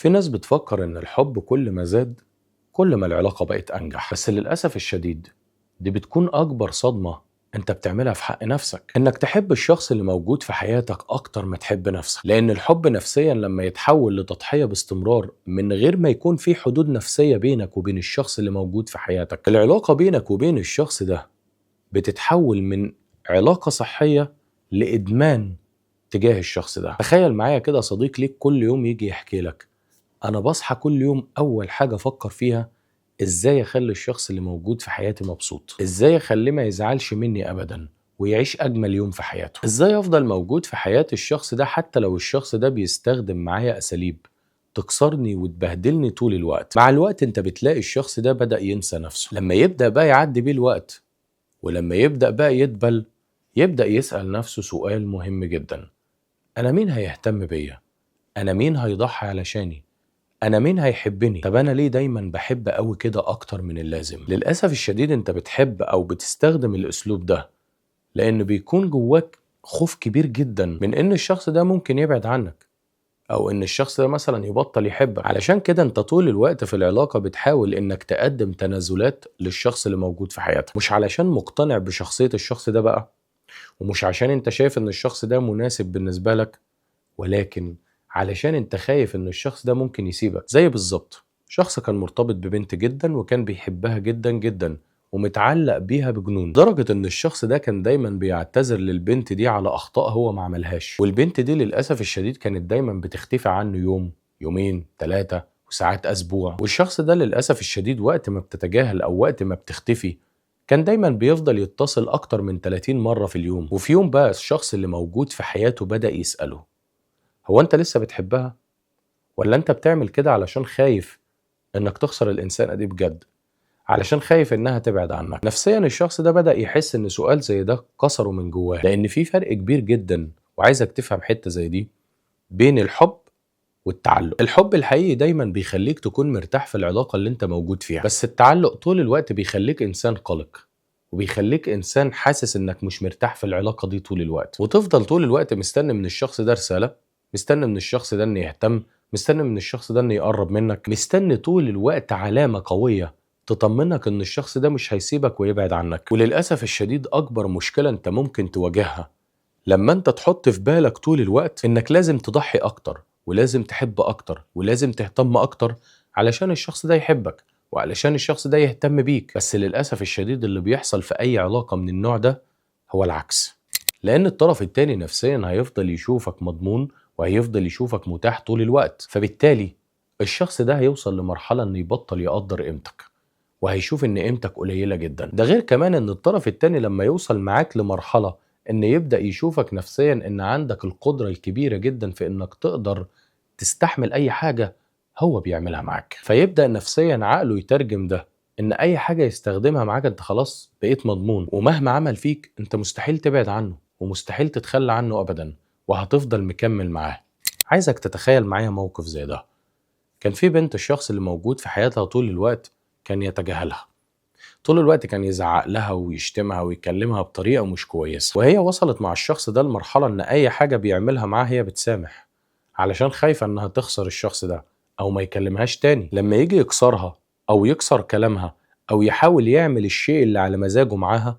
في ناس بتفكر إن الحب كل ما زاد كل ما العلاقة بقت أنجح، بس للأسف الشديد دي بتكون أكبر صدمة أنت بتعملها في حق نفسك، إنك تحب الشخص اللي موجود في حياتك أكتر ما تحب نفسك. لأن الحب نفسيا لما يتحول لتضحية باستمرار من غير ما يكون في حدود نفسية بينك وبين الشخص اللي موجود في حياتك، العلاقة بينك وبين الشخص ده بتتحول من علاقة صحية لإدمان تجاه الشخص ده. تخيل معايا كده صديق ليك كل يوم يجي يحكي لك: أنا بصحى كل يوم أول حاجة أفكر فيها إزاي أخلي الشخص اللي موجود في حياتي مبسوط، إزاي أخليه ما يزعلش مني أبدا ويعيش أجمل يوم في حياته، إزاي أفضل موجود في حياة الشخص ده حتى لو الشخص ده بيستخدم معايا أساليب تكسرني وتبهدلني طول الوقت. مع الوقت أنت بتلاقي الشخص ده بدأ ينسى نفسه. لما يبدأ بقى يعدي بيه الوقت ولما يبدأ بقى يدبل، يبدأ يسأل نفسه سؤال مهم جدا: أنا مين هيهتم بيا؟ أنا مين هيضحي علشاني؟ أنا مين هيحبني؟ طب أنا ليه دايما بحب أوي كده أكتر من اللازم؟ للأسف الشديد أنت بتحب أو بتستخدم الأسلوب ده لأن بيكون جواك خوف كبير جدا من إن الشخص ده ممكن يبعد عنك، أو إن الشخص ده مثلا يبطل يحبك. علشان كده أنت طول الوقت في العلاقة بتحاول إنك تقدم تنازلات للشخص اللي موجود في حياتك، مش علشان مقتنع بشخصية الشخص ده بقى، ومش عشان أنت شايف إن الشخص ده مناسب بالنسبة لك، ولكن علشان انت خايف ان الشخص ده ممكن يسيبك. زي بالظبط شخص كان مرتبط ببنت جدا وكان بيحبها جدا جدا ومتعلق بيها بجنون، لدرجة ان الشخص ده كان دايما بيعتذر للبنت دي على اخطاء هو ما عملهاش، والبنت دي للأسف الشديد كانت دايما بتختفي عنه يوم، يومين، 3، وساعات اسبوع. والشخص ده للأسف الشديد وقت ما بتتجاهل او وقت ما بتختفي كان دايما بيفضل يتصل اكتر من 30 مرة في اليوم. وفي يوم بقى الشخص اللي موجود في حياته بدأ يسأله: هو انت لسه بتحبها؟ ولا انت بتعمل كده علشان خايف انك تخسر الانسانة دي بجد، علشان خايف انها تبعد عنك؟ نفسيا الشخص ده بدأ يحس ان سؤال زي ده كسره من جواه، لان في فرق كبير جدا، وعايزك تفهم حتة زي دي، بين الحب والتعلق. الحب الحقيقي دايما بيخليك تكون مرتاح في العلاقة اللي انت موجود فيها، بس التعلق طول الوقت بيخليك انسان قلق، وبيخليك انسان حاسس انك مش مرتاح في العلاقة دي طول الوقت، وتفضل طول الوقت مستني من الشخص ده رسالة، مستني من الشخص ده انه يهتم، مستني من الشخص ده انه يقرب منك، مستني طول الوقت علامة قوية تطمنك ان الشخص ده مش هيسيبك ويبعد عنك. وللأسف الشديد اكبر مشكلة انت ممكن تواجهها لما انت تحط في بالك طول الوقت انك لازم تضحي اكتر ولازم تحب اكتر ولازم تهتم اكتر علشان الشخص ده يحبك وعلشان الشخص ده يهتم بيك. بس للأسف الشديد اللي بيحصل في اي علاقة من النوع ده هو العكس، لان الطرف التاني نفسيا هيفضل يشوفك مضمون وهيفضل يشوفك متاح طول الوقت، فبالتالي الشخص ده هيوصل لمرحلة انه يبطل يقدر قيمتك وهيشوف ان قيمتك قليلة جدا. ده غير كمان ان الطرف التاني لما يوصل معاك لمرحلة ان يبدأ يشوفك نفسيا ان عندك القدرة الكبيرة جدا في انك تقدر تستحمل اي حاجة هو بيعملها معاك، فيبدأ نفسيا عقله يترجم ده ان اي حاجة يستخدمها معاك انت خلاص بقيت مضمون، ومهما عمل فيك انت مستحيل تبعد عنه ومستحيل تتخلى عنه ابدا، وهتفضل مكمل معاه. عايزك تتخيل معايا موقف زي ده. كان في بنت الشخص اللي موجود في حياتها طول الوقت كان يتجاهلها، طول الوقت كان يزعق لها ويشتمها ويكلمها بطريقة مش كويسة، وهي وصلت مع الشخص ده لمرحلة ان اي حاجة بيعملها معاها هي بتسامح علشان خايفة انها تخسر الشخص ده او ما يكلمهاش تاني. لما يجي يكسرها او يكسر كلامها او يحاول يعمل الشيء اللي على مزاجه معاها،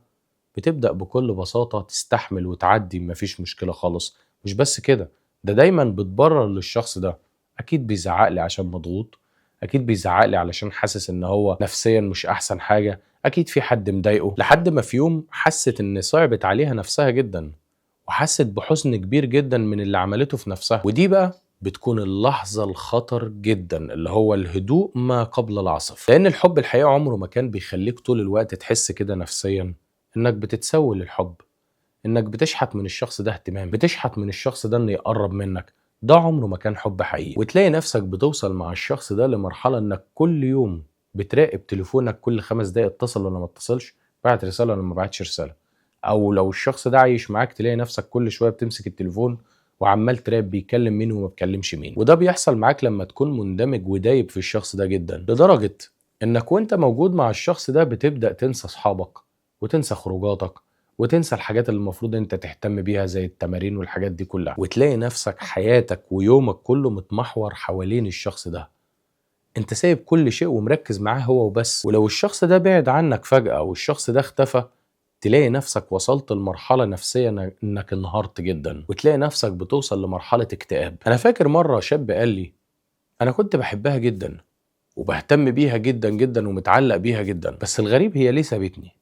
بتبدأ بكل بساطة تستحمل وتعدي، مفيش مشكلة خالص. مش بس كده، ده دايما بتبرر للشخص ده: اكيد بيزعق لي عشان مضغوط، اكيد بيزعق لي علشان حاسس ان هو نفسيا مش احسن حاجة، اكيد في حد مضايقه. لحد ما في يوم حست ان صعبت عليها نفسها جدا، وحست بحزن كبير جدا من اللي عملته في نفسها. ودي بقى بتكون اللحظة الخطر جدا، اللي هو الهدوء ما قبل العاصفة. لان الحب الحقيقة عمره ما كان بيخليك طول الوقت تحس كده نفسيا انك بتتسول الحب، انك بتشحت من الشخص ده اهتمام، بتشحت من الشخص ده انه يقرب منك. ده عمره ما كان حب حقيقي. وتلاقي نفسك بتوصل مع الشخص ده لمرحلة انك كل يوم بتراقب تليفونك كل 5 دقايق، اتصل ولا ما اتصلش، بعت رسالة ولا ما بعتش رسالة. او لو الشخص ده عايش معاك تلاقي نفسك كل شوية بتمسك التليفون وعمال تراقب بيكلم مين وما بيكلمش مين. وده بيحصل معاك لما تكون مندمج ودايب في الشخص ده جدا، لدرجة انك وانت موجود مع الشخص ده بتبدأ تنسى اصحابك وتنسى خروجاتك وتنسى الحاجات اللي المفروض انت تهتم بيها زي التمارين والحاجات دي كلها، وتلاقي نفسك حياتك ويومك كله متمحور حوالين الشخص ده. انت سايب كل شيء ومركز معاه هو وبس. ولو الشخص ده بعد عنك فجأة والشخص ده اختفى، تلاقي نفسك وصلت لمرحلة نفسية انك انهارت جدا، وتلاقي نفسك بتوصل لمرحلة اكتئاب. انا فاكر مرة شاب قال لي انا كنت بحبها جدا وبهتم بيها جدا جدا ومتعلق بيها جدا، بس الغريب هي ليه سابتني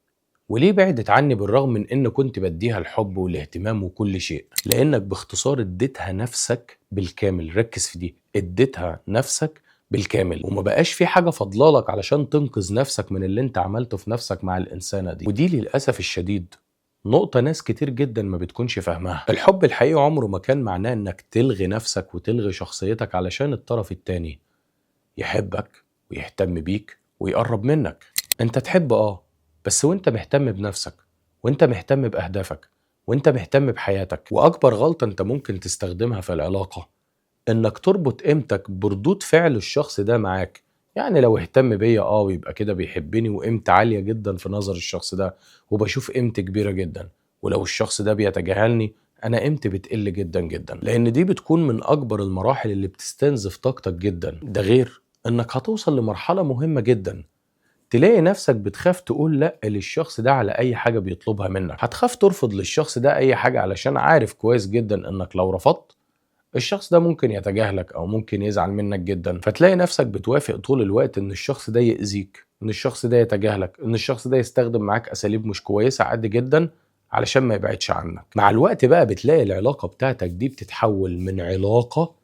وليه بعدت عني بالرغم من ان كنت بديها الحب والاهتمام وكل شيء؟ لانك باختصار اديتها نفسك بالكامل. ركز في دي، اديتها نفسك بالكامل، وما بقاش في حاجة فضلالك علشان تنقذ نفسك من اللي انت عملته في نفسك مع الإنسانة دي. ودي للأسف الشديد نقطة ناس كتير جدا ما بتكونش فاهماها. الحب الحقيقي عمره ما كان معناه انك تلغي نفسك وتلغي شخصيتك علشان الطرف التاني يحبك ويهتم بيك ويقرب منك. انت تحب بس وانت مهتم بنفسك، وانت مهتم بأهدافك، وانت مهتم بحياتك. وأكبر غلطة انت ممكن تستخدمها في العلاقة انك تربط قيمتك بردود فعل الشخص ده معاك. يعني لو اهتم بيا ويبقى كده بيحبني وقيمتي عالية جدا في نظر الشخص ده وبشوف قيمتي كبيرة جدا، ولو الشخص ده بيتجاهلني انا قيمتي بتقل جدا جدا، لان دي بتكون من اكبر المراحل اللي بتستنزف طاقتك جدا. ده غير انك هتوصل لمرحلة مهمة جدا، تلاقي نفسك بتخاف تقول لا للشخص ده على اي حاجة بيطلبها منك. هتخاف ترفض للشخص ده اي حاجة علشان عارف كويس جدا انك لو رفضت الشخص ده ممكن يتجاهلك او ممكن يزعل منك جدا. فتلاقي نفسك بتوافق طول الوقت ان الشخص ده يأذيك، ان الشخص ده يتجاهلك، ان الشخص ده يستخدم معاك اساليب مش كويسة عادي جدا علشان ما يبعدش عنك. مع الوقت بقى بتلاقي العلاقة بتاعتك دي بتتحول من علاقة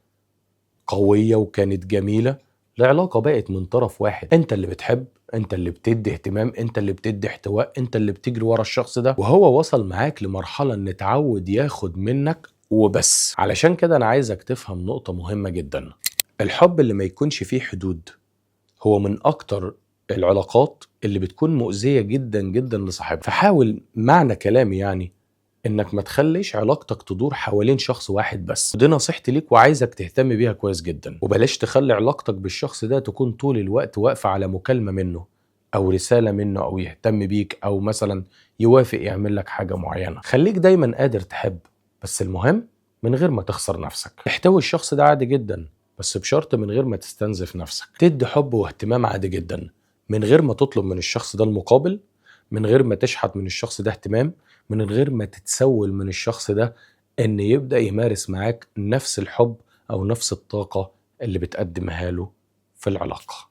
قوية وكانت جميلة لعلاقة بقت من طرف واحد. انت اللي بتحب، انت اللي بتدي اهتمام، انت اللي بتدي احتواء، انت اللي بتجري ورا الشخص ده، وهو وصل معاك لمرحلة ان اتعود ياخد منك وبس. علشان كده انا عايزك تفهم نقطة مهمة جدا، الحب اللي ما يكونش فيه حدود هو من اكتر العلاقات اللي بتكون مؤذية جدا جدا لصاحبها. فحاول، معنى كلامي يعني انك ما تخليش علاقتك تدور حوالين شخص واحد بس. ودي نصيحتي ليك وعايزك تهتم بيها كويس جدا. وبلاش تخلي علاقتك بالشخص ده تكون طول الوقت واقفة على مكالمة منه او رسالة منه او يهتم بيك او مثلا يوافق يعمل لك حاجة معينة. خليك دايما قادر تحب، بس المهم من غير ما تخسر نفسك. احتوي الشخص ده عادي جدا، بس بشرط من غير ما تستنزف نفسك. تدي حب واهتمام عادي جدا من غير ما تطلب من الشخص ده المقابل، من غير ما تشحت من الشخص ده اهتمام، من غير ما تتسول من الشخص ده ان يبدأ يمارس معاك نفس الحب او نفس الطاقة اللي بتقدمها له في العلاقة.